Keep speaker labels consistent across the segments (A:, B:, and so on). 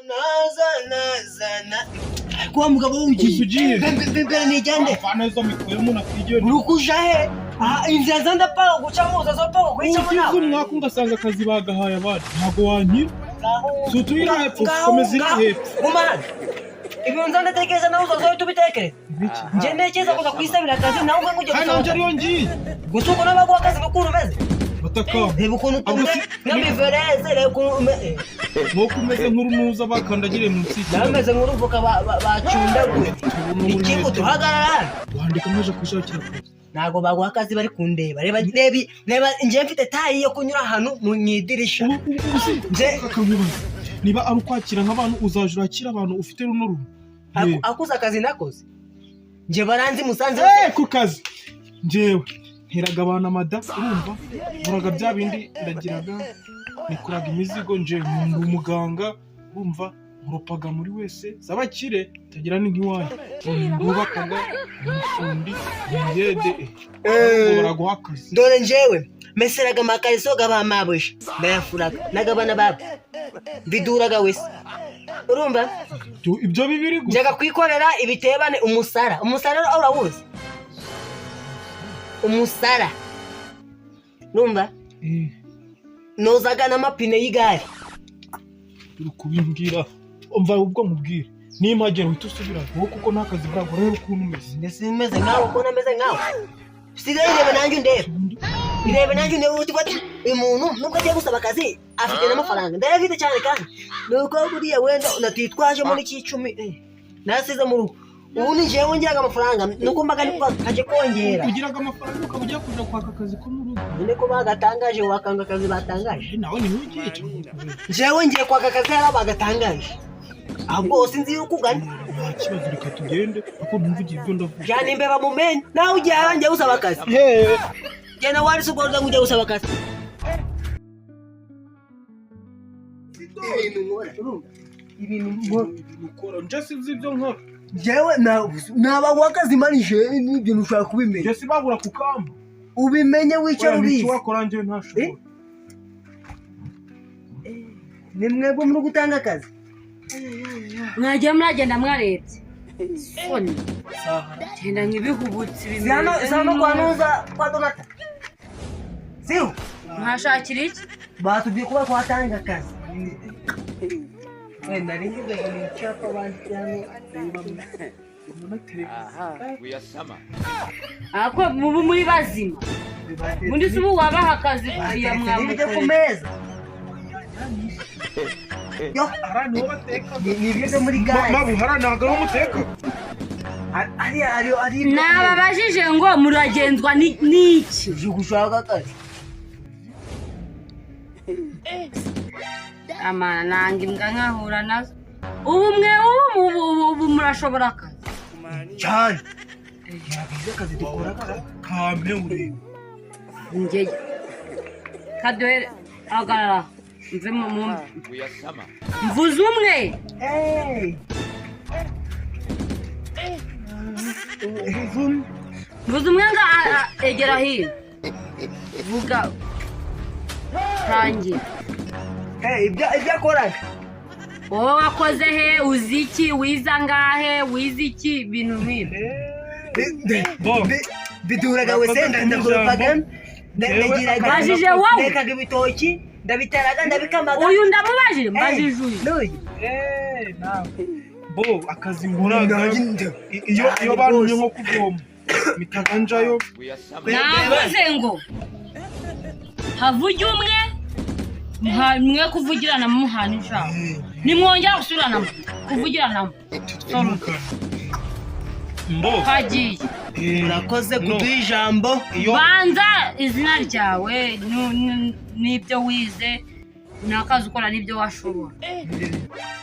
A: Naza naza na ariko wa mugabo we ugiye
B: Ugiye.
A: Mbere nigende.
B: Apana, izo mikuyemo nakwigendera.
A: Uri kuja he? Aha inzira za ndapanga gucamo, uzazopanga gucamo.
B: Ukize
A: Nawe
B: umwaka ugasanga akazi bagahaye abandi, ntabwo wankira. Si utuyira hepfo, komeza iri hepfo.
A: Guma hano. Ibintu nza ndatekereza, nawe uzazohita ubitekereza. Njye ntekereza kuza kwisabira akazi, nawe ubwo ujya
B: Kandi
A: gusaba
B: nanjye
A: akazi.
B: ariyo ngiye.
A: Gusa uko nawe baguha akazi n'ukuntu umeze.
B: Batakamba.
A: Reba ukuntu
B: Ahubwo
A: tumeze nk'amivereze, reba ukuntu umeze.
B: Nk'uko umeze nk'urunuza bakandagiriye munsi
A: Nawe
B: y'ikiraro.
A: umeze nk'uruvoka bacundaguye ikibuto. Hagarara hano.
B: Wandika nkaje kwishakira akazi.
A: Ntabwo baguha akazi bari kundeba. Reba, reba, reba, njye mfite taille yo kunyura ahantu mu idirisha.
B: Ubu se akabibaza niba ari ukwakira nk'abantu, uzaje urakira abantu ufite runo ruhu.
A: Akuze akazi nakoze njye baranzi Musanze.
B: Eh, ku kazi njyewe nteraga abantu amada, urumva, nkoraga bya bindi, ndagiraga nikuraga imizigo. Nje ndi umuganga, urumva, nkuropaga muri wese z'abakire tagira ni nk'iwanyu, nubakaga, umufundi, umuyede, ubwo baraguha akazi.
A: Dore njyewe meseraga amakariso g'abamabusha, ndayafuraga n'agabana babo mbiduraga wese, urumva?
B: Ibyo bibiri gusa.
A: Njyaga kwikorera ibitebane, umusara. Umusara urawuzi? Umusara, urumva?
B: Eh,
A: nozaga n'amapine y'igare.
B: Uri kubimbwira, umva, ubwo nkubwire, nimpagera uhita usubira wowe, kuko nta kazi bwago. Rero ukuntu umeze.
A: Mbese meze nkawe? Ukuntu ameze nkawe, sigaye irebe nanjye undebe, irebe nanjye undebe, uti bati uyu muntu nubwo agiye gusaba akazi afite n'amafaranga. Ndayafite cyane, kandi nuko buriya wenda natitwajemo n'icyicumi, nasize mu rugo. Ubundi njyewe ngiraga amafaranga nuko mbaga ndi kaje kongera.
B: Ugiraga amafaranga ukaba ugiye kuja kwaka akazi ko mu rugo?
A: Nyine ko bagatangaje, wakanga akazi batangaje?
B: Eh, nawe niho ugiye cyangwa
A: Njyewe ngiye kwaka akazi hariya bagatangaje, ahubwo sinzi yuko ugana.
B: Nta kibazo, reka tugende, kuko ntumvugiye ibyo ndavuga.
A: Jana imbeba mu menyo, nawe ugiye hariya ngiye gusaba akazi. Genda wanditse ubwo ngo ugiye gusaba akazi. Ibintu nkora, urumva? Ibintu nkora.
B: Ukora, nje sinzi ibyo nkora.
A: Njyewe nabaguha akazi manije n'ibyo ntushobora kubimenya.
B: Nje sibabura kukamba.
A: Ubimenye wicara
B: Oya,
A: ubizi.
B: nicyo wakora njye ntashobora.
A: Ni mwebwe muri gutanga akazi?
C: Mwagiye muragenda mwarebye soni, genda nk'ibihubutsi.
A: Si hano, si hano kwa nuza kwa Donata, siho?
C: Mwashakira iki?
A: Batubwiye kuba twatanga akazi. Wenda nari ngize ngo ni icyapa banditse hano.
C: Ako mubu muri bazima, undi si ubu wabaha akazi ya
A: Bateretse n'ibiryo ku
C: mwamukorera.
A: meza yo.
B: Hariya niho bateka.
A: Ni ibiryo byo muri gare.
B: Mabu, hariya ntabwo ariho muteka.
A: Hariya hari ibyo.
C: Nababajije ngo muragenzwa n'iki?
A: Uje gushaka akazi.
C: Amana nanga imbwa nkahura nazo. Ubu mwe ubu murashobora akazi?
A: Cyane, ntabwo akazi dukora
B: Kampe urebe.
C: Ngege kaduhere, hagarara mve mu mvuze umwe.
A: Hey!
C: Mvuze umwe ngo egera hino, vuga, tangira.
A: Hey, ibyo akoraga.
C: Wowe wakoze he? Uzi iki? Wize angahe? Wize iki? Ibintu nk'ibyo.
B: Bo.
A: Biduraga wese.
B: Urakoze.
A: Ndakoropaga.
B: Yewe,
A: Ndagiraga.
C: Mbajije wowe.
A: Ndekaga ibitoki, ndabiteraga, ndabikamaga.
C: Uyu ndamubajije, mbajije uyu.
A: N'uyu.
B: Eh, nawe bo akazi nkoraga,
A: Nanjye
B: iyo bantumye nko kuvoma mpitaga njayo.
C: Navuze ngo havuge umwe, mwe kuvugiranamo muhana ijambo, nimwongera gusubiranamo kuvugiranamo.
B: Mbo.
C: Twagiye.
B: Eh,
A: Urakoze
B: no.
A: kuduha ijambo.
B: Iyo
C: Banza izina ryawe n'ibyo wize n'akazi ukora n'ibyo washobora.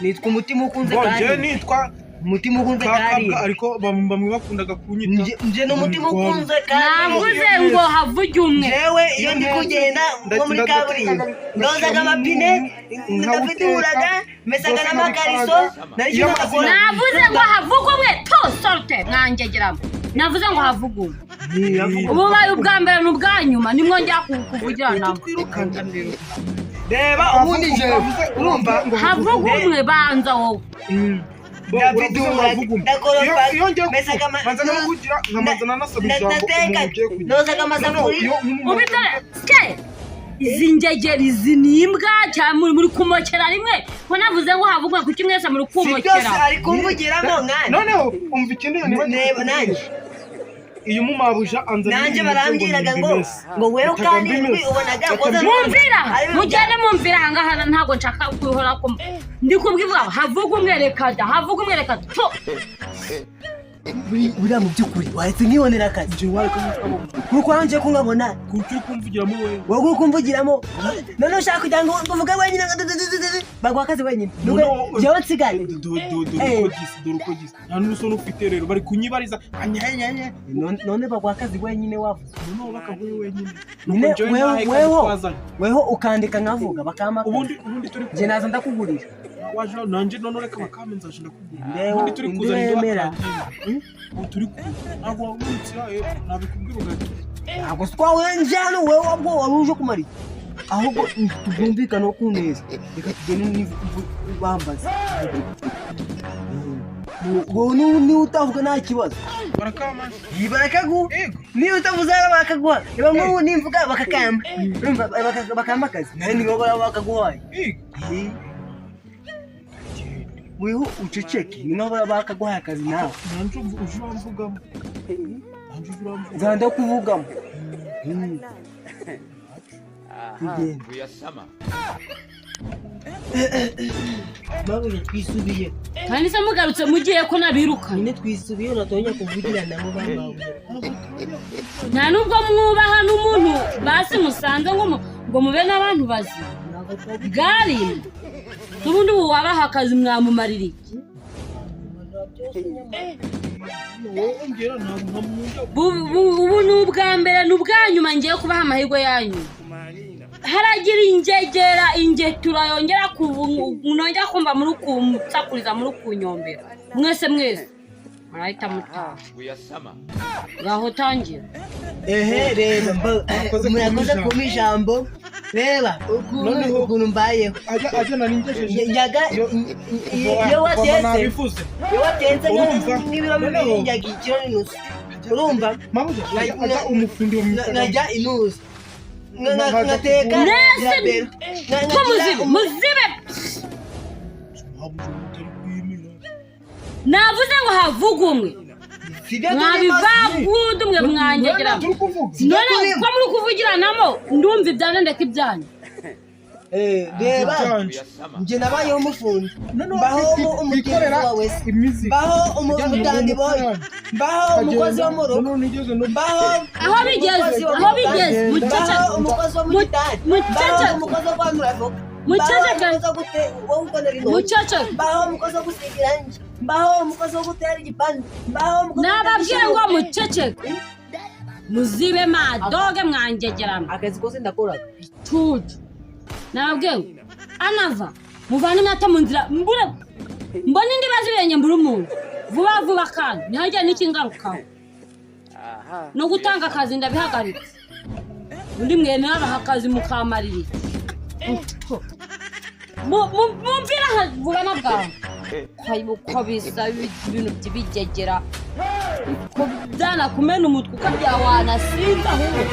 A: Nitwa Umutima Ukunze.
B: Bo njye
A: Kari
B: nitwa
A: Umutima Ukunze
B: Kakabwa,
A: kari.
B: ariko bamwe bakundaga kunyita
A: Nje ni Umutima Ukunze kari.
C: Navuze ngo havuge umwe.
A: Jewe iyo ndi kugenda nko muri kaburimbo, ndozaga amapine, ndafituraga, mesaga n'amakariso, naricyo nakora.
C: Navuze ngo havuge umwe, tu sorte mwangegeramo. Navuze ngo havuge umwe. Ubu baye ubwa mbere n'ubwa nyuma nimwongera kuvugira nabo.
B: Twirukana.
A: Reba, ubundi njyewe urumva
C: Havuge umwe, banza wowe.
A: David ndakoropa,
B: Iyo ngiye
A: mesaga
B: manza namuvugira, nkamanza nanasaba ijambo
A: ndateka,
B: umuntu ugiye kugira.
A: nozaga amasafuriya.
B: Iyo nk'umuntu-
C: Ubitore ske izi ngegeri, izi ni imbwa cyane, muri kumokera rimwe. Ko navuze ngo havugwe, kuki mwese muri
A: Si byose
C: kumokera?
A: ari kumvugiramo mwana.
B: Noneho umva ikindi niba
A: Reba nanjye.
B: Iyo umumabuja anzanira
A: Nanjye
B: ibintu
A: barambwiraga ngo
B: mbimese.
A: ngo wewe
B: Reka
A: kandi
B: mbimese.
A: ubonaga ngo
B: Reka
C: Mumvira, mugende mumvira ahangaha, ntabwo nshaka guhora ko ndi kubwivuga. Havuga umwe, reka da, havuga umwe, reka da.
A: Buriya mu by'ukuri wahise nkibonera akazi.
B: Njye wareka nk'uko
A: Kuko wanjye ko nkabona.
B: Kuki uri kumvugiramo wowe?
A: Wowe uri kumvugiramo, none ushaka kugira ngo uvuge wenyine ngo du- baguha akazi wenyine.
B: No, no.
A: Njyewe nsigaye.
B: Dore uko gisa, dore uko gisa, nta n'urusoni ufite. Rero bari kunyibariza anyenyenye.
A: None baguha akazi wenyine wavuze.
B: Noneho bakaguhe wenyine.
A: Nyine
B: Nuko njyewe ntahe kandi twazanye.
A: Weho ukandika nkavuga bakampa akazi.
B: Ubundi turi
A: Njye naza ndakugurira.
B: Waje nanjye none reka bakame, nzaje ndakugura.
A: Ndewe,
B: Ubundi turi kuzana
A: undi
B: ibyo
A: wemera.
B: batangiye. Ubu turi kuza ntabwo wamurikira hepfo, nabikubwira ugahita.
A: Ntabwo twawe nje hano, wewe wabwo wari uje kumara iki? Ahubwo tubyumvikane ku neza, reka tugende bambaza wowe. Niba utavuga nta kibazo.
B: Barakama.
A: Barakaguha.
B: Yego.
A: Niba utavuze hano barakaguha. Niba nk'ubu nimvuga bakakamba. Urumva, bakampa akazi nawe niba baba bakaguhaye.
B: Yego.
A: Weho uceceke, ni nkaho baba bakaguhaye akazi nawe.
B: Nanjye uje uramvugamo, nanjye uje uramvugamo.
A: Nzanda kuvugamo. Tugende.
D: Uyasama.
A: Babuze twisubiye.
C: Kandi se mugarutse mugiye ko nabirukanye?
A: Nyine twisubiye, unatonya kuvugira nabo bamabuye.
C: Nta nubwo mwubaha n'umuntu basi musanze ngo ngo mube n'abantu bazima bwarimwe. N'ubundi ubu wabaha akazi mwamumarira iki?
B: Wowe ongera, ntabwo nkamwumva.
C: Ubu ni ubwa mbere, ni ubwa nyuma ngiye kubaha amahirwe yanyu. Haragira ingegera ingetura yongera nongera kumva muri kunsakuriza, muri kunyombera, mwese mwese murahita mutaha.
D: Uyasama.
C: Ngaho tangira.
A: Ehe, reba
B: Murakoze
A: murakoze
B: kumpa
A: kumpa ijambo. Reba ukuntu
B: Noneho-
A: ukuntu mbayeho.
B: Ajya nari ngejeje.
A: Njyaga
B: Iyo
A: iyo watetse
B: nabivuze.
A: Iyo watetse
B: Urumva?
A: nk'ibiro 2
B: Noneho-
A: njyaga ikiro n'inusu, urumva?
B: Mabuja ajya umufundi wa
A: Nkajya inusu ngateka
C: Mwese
A: irabero.
C: Ko muzibe muzibe.
B: Mabuja utari kwimira.
C: Navuze ngo havuge umwe.
A: Sibyo turimo.
C: Mwabivagudu mwe mwangegera.
B: Turi kuvuga.
C: None ko muri kuvugiranamo, ndumva ibyanyu, ndeka ibyanyu.
A: Reba.
B: Byanje.
D: Uyasama.
A: Njye nabayeho umufundi,
B: Noneho
A: mbaho umutindi
B: twikorera
A: wa wese,
B: imizigo.
A: mbaho umutandi boy, mbaho umukozi wo mu rugo,
B: Noneho nigeze no
A: mbaho
C: Aho bigeze, aho bigeze, mucece.
A: mbaho umukozi wo mu gitari,
C: Mucece.
A: mbaho umukozi wo kwandura avoka,
C: Mucece.
A: mbaho umukozi wo gukonera intoki,
C: Mucece.
A: mbaho umukozi wo gusiga irangi, mbaho umukozi wo gutera igipande, mbaho umukozi wo
C: Nababwiye ngo mucece, muzibe madoge mwangegeramo.
A: Akazi kose ndakoraga.
C: Tuju nababwiye ngo anava muvane imyata mu nzira, mbure mbone indi bazi ibirenge, mbure umuntu vuba vuba, kandi ntihagire n'ikingarukaho. No gutanga akazi ndabihagaritse. Undi mwemera abaha akazi mukamarira iki? Mumvire aha vuba na bwangu. Uko bisa ibintu by'ibigegera ko byanakumena umutwe ukabya wanasinda ahubwo.